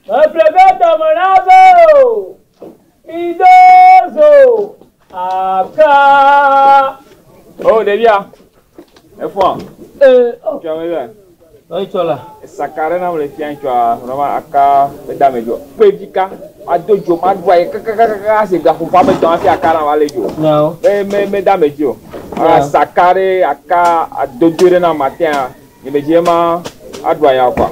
Meƒle ge dɔme na be o. Mido zo aka. O ɖevia, efɔa? Ee, o. Tsɔ me le. Nɔyi tsɔ la. Esaka ɖe nam le fia ŋtsɔa, vraiment aka meda me dzo. Kpevi ka, ado dzo ma ɖu ayi kakakaka ase gaƒoƒo ame tɔn hafi aka na va le dzo. Nyawo. Me me meda me dzi o. Asaka ɖe aka adodoe ɖe nam atea, nye me dzi ema aɖu aya kɔa.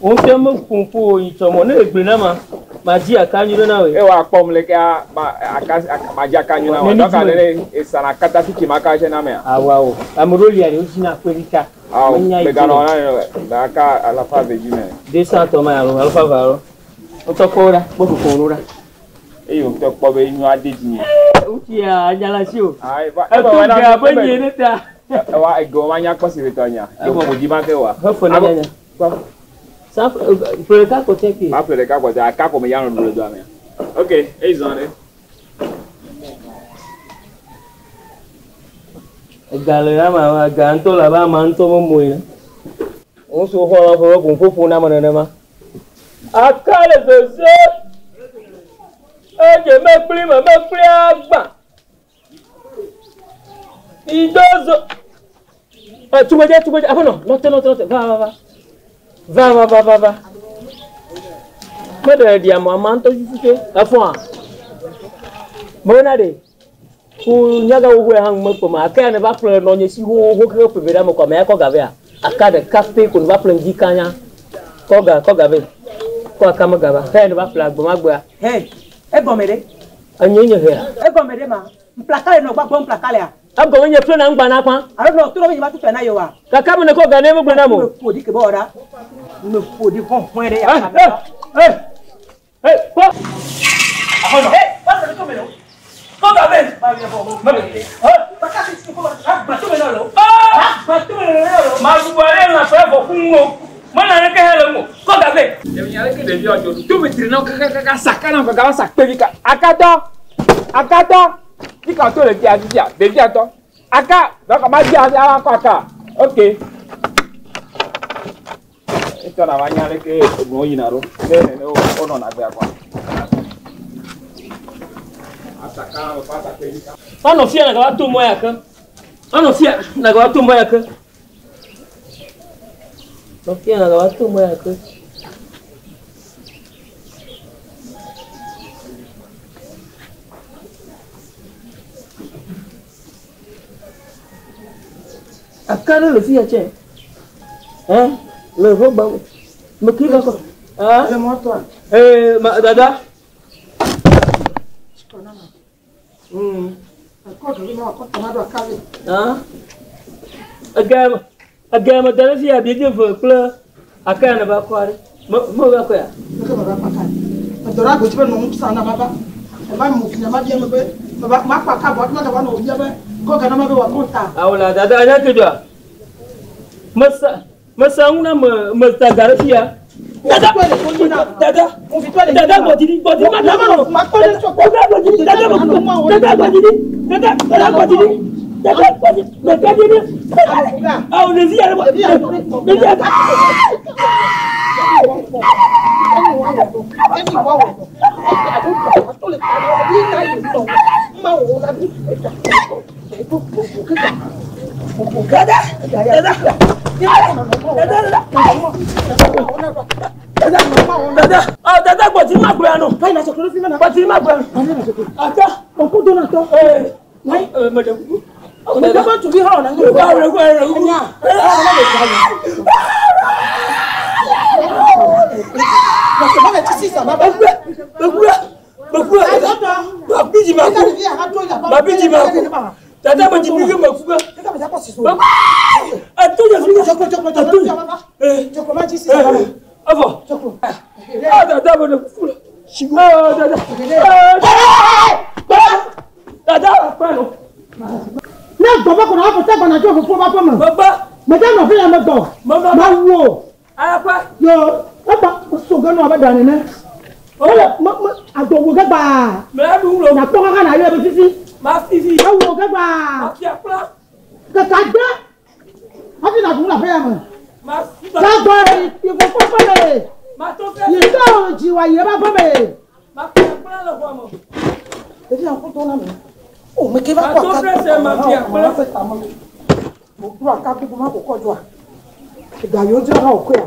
Wo ŋutɔ me ƒom ƒo wò yi tsɔ mɔ ne egblɔe na ma, ma dzi aka nyui ɖe na wòe. Eye wa kpɔm le kea ma aka ma dzi aka nyui na wò. Dɔka ɖe ɖe esana akata fitsi ma ka tse na mea. Awo awo. Ame ɖewo lia ɖe wodzi na kpevi ka. Awo Menya yi meganɔ dzi na ne aka alafa eve dzi nɛ. 200 tɔ ma alo alafa eve alo. Wotɔ kpɔ wo ɖa, kpɔ koko wo ɖa. Eye wòtɔ kpɔ be nua de dzi nye. Ŋutsia anya le asi o. Ayi va. Eto ga be nye ne ta. Ewa ege wa nya kpɔ si be tɔ nya. Ƒo dzi ma ke wa. Hefe ne nya. Sa ƒe ɖeka kɔ tse ke. Ma ƒe ɖeka kɔ tse aka kɔ me ya nɔ ɖu le dɔa mea. Ok, eyi zɔn ɖe. Ega le ama, ega ŋutɔ le abe ama ŋutɔ me mo ene. Ŋutsu xɔ le ƒe ƒoƒoƒo na ame nenema. Aka le zozo. Edze mekpli me mekpli agbã. Ido zo. Tugbedze, tugbedze, aƒenɔ, nɔte, nɔte, nɔte, va, va, va. Va, va, va, va, va. Meɖe ɖi ame ama ŋutɔ tututu. Efɔa? Mewona ɖe. Ku nyaga wowoe hã ŋu mekpɔ ma. Aka ya ne va ƒle nɔ nye si xoxoxo ke ƒe ve ɖe ame kɔ ame ya kɔ ga vea. Aka ɖeka pɛ ko ne va ƒle ŋdi kanya. Kɔ ga, kɔ ga vɛ. Kɔ aka me ga va. Xe ya ne va ƒle agbe ma gbea. Hey, egɔme ɖe. Enye nye hea. Egɔme ɖe ma. Mplaka le nɔ gbagbo mplaka lea. Egɔme nye ƒle na ŋgba na kpa. Alo nɔ to ɖe be nye ma tutu na yewoa. Kaka me ne kɔ ga ne megblɔ na mo. Me ƒo ɖi ke be wɔ ɖa. Me ƒo ɖi hɔhɔe ɖe ya. Hey, hey, hey, kpɔ. Aƒenɔ. Hey, wọ́n sọ tó mi lọ. Kɔ ga vɛ. Maɖu ale lã ƒe vɔ ƒu ŋu o. Mena naneke hã le ŋu o. Kɔ ga vɛ. Ɖevi aleke ɖevia dzo to me tri na wo kakakaka saka na wo kaka va sa kpevi ka. Akatɔ, akatɔ, fika to le fia fifia, ɖevia tɔ. Aka, donc ma dzi hafi ava kɔ aka. Ok. Etsɔ na va nya aleke enuwo yina ɖo. Ne nene wonɔna agbea kɔa. Asaka na wo kɔ asa kpevi ka. Anɔ fia nagava to mɔ ya ke. Anɔ fia nagava to mɔ ya ke. Nɔ fia nagava to mɔ ya ke. Aka ɖe le fia tsɛ. Ɛ le ʋe gba me kli va kɔ. Ah. Le mɔtɔa. Ee ma dada. Ah. Ega ega me da ɖe fia biedze ve kple aka ya ne va kɔ aɖe. Me me va kɔ ya. Edɔ ɖe agbetsi be nɔ ŋu sa na ma va. Eva mu fi na ma bia me be me va ma kɔ aka bɔ ma gava nɔ bia be kɔ ga na ma be wòakɔ ta. Awo la dada anya ke dzɔa. Mesa mesa ŋu na me me da ga ɖe fia. Dada dada dada gbɔdidi gbɔdidi ma da ma dada gbɔdidi dada gbɔdidi dada gbɔdidi dada dada gbɔdidi dada gbɔdidi dada gbɔdidi. Awo ɖevi ya ɖe ɖevi ya. Dada dada dada dada dada ah dada gbɔdidi ma gblɔ ya nɔ gbɔdidi ma gblɔ ya nɔ ata ee ee mɛ ɖe kuku. Ne gbɔ be kɔnɔ afɔ tɛ gbɔna tso fofo va ƒe me. Mede nɔ fi ya me gbɔ. Ma wu o. Yo egba so ge nɔ abe ɖa nene. Wole me me ado wo ge gbaa. Nakpɔ kaka na yɔ be fifi. Ewu wo ge gbaa. Keka de hafi na ɖu le aƒe ya me. Gagbɔ yi fofo ƒe me. Yi tɔ dzi wa yi ebe aƒe me. Makplakpla le xɔa me. Ɖevia ŋku do na mi. O me ke va kɔ Mato aka. prese ma fia kple. O do aka gbogbo ma ko kɔ dzoa. Ega yiwo dzra hã wòkɔea.